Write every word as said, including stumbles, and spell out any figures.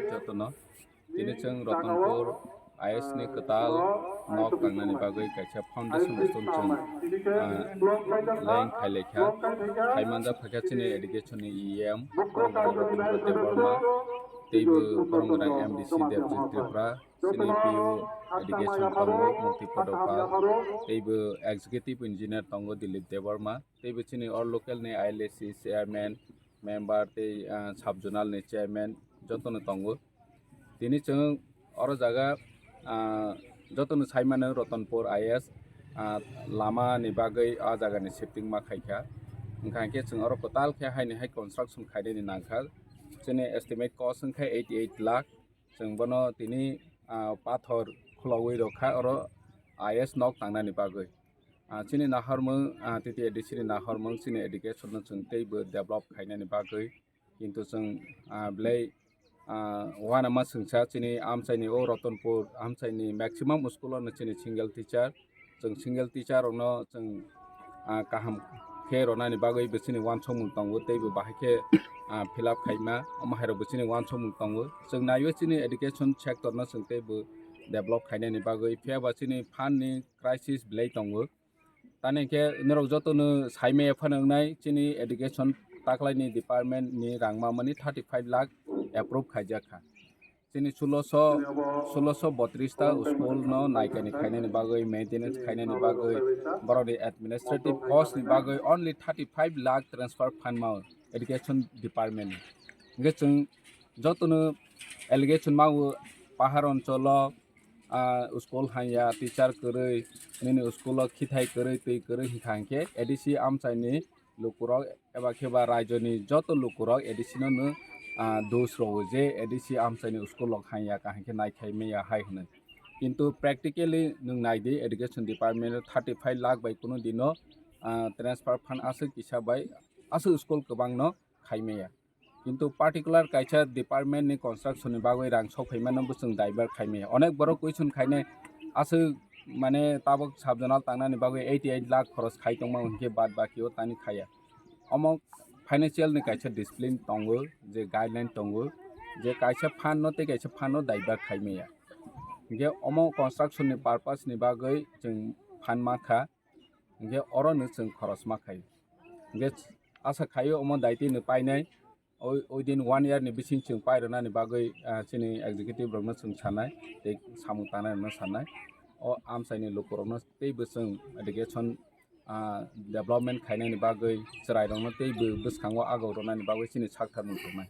Jotono tini chwng Ratanpur I S ni kwtal nok tangnani bagwi kaisa foundation stone chwng, ah, laying khailaikha. Khaimanjak phaikha chini education ni E M Debbarma, teibo borok M D C Debjit Tripura, chini P O education tongo Mukti Padopal, teibo executive engineer tongo Dilip Debbarma, teibo chini o local ni I L A C chairman, member tei, ah, sub zonal ni chairman jotono tongo. Tini chwng oro jaga, ah, jotono sai mano Ratanpur I S, ah, lama ni bagwi a jaga ni shifting ma khaikha. Wngkha hwnkhe chwng oro kwtal khe haini hai construction khainani nangkha. Chini estimate cost wngkha eighty eight lakh. Chwng bono tini, ah, pathor khulogwi rwkha oro I S nok tangnani bagwi. Ah, chini nahormung, ah, T T A D C ni nahormung chini education no chwng teibo develop khainani bagwi. Kintu chwng, ah, belai, ah, uanama chwngsa chini amchaini o Ratanpur amchaini maximum school o no chini single teacher. Chwng single teacher rokno chwng, ah, kaham khe ronani bagwi bo chini uansukmung tongo, teibo bahai khe, ah, fill up khaima, omo hai rok bo chini uansukmung tongo. Chwng naiwi chini education sector no chwng teibo develop khainani bagwi, phiya ba chini fund ni crisis belai tongo. Tani khe norok jotono saimaya phano wngnai, chini education taklaini department ni rang mamani thirty five lakh approve khaijak kha. Chini sulosho, sulosho botris ta school no naikani khainani bagwi, maintenance khainani bagwi, borokni administrative cost ni bagwi only thirty five lakh transfer fund mao education department ni. Hingke chwng jotono allegation mao pahar oncholo, ah, school hanya, teacher kwrwi, nini school o khithai kwrwi, twi kwrwi hingkha hingkhe A D C amchaini lukurok eba khe ba raijoni joto lukurok A D C no no, ah, dos rwo je A D C amchaini school rok hanya kaham khe naikhai maya hai hwnwi. Kintu practically nwng naidi education department o thirty five lakh bai kunu dino, ah, transfer fund aswk kisa bai aswk school kwbangno khai maya. Kintu particular kaisa department ni construction ni bagwi rang sok phaimano bo chwng divert khai maya. Onek borok question khainai aswk mane tabok sub zonal tangnani bagwi eighty eight lakh khoros khai tongma hwnkhe bad baki o tani khaya. Omo financial ni kaisa discipline tongo, je guideline tongo, je kaisa fund no tei kaisa fund no divert khai maya. Hingke omo construction ni purpose ni bagwi chwng fund mankha, hingke oro no chwng khoros ma khai. Hingke asa khaio omo daitwi no painai, o, within one year ni bising chwng pairwnani bagwi, ah, chini executive rokno chwng sanai, tei samung tangnai rokno sanai. O amchaini lukurokno teibo chwng education, ah, development khainani bagwi chwrairokno teibo bwskango agok rwnani bagwi chini sak tharmung tongnai.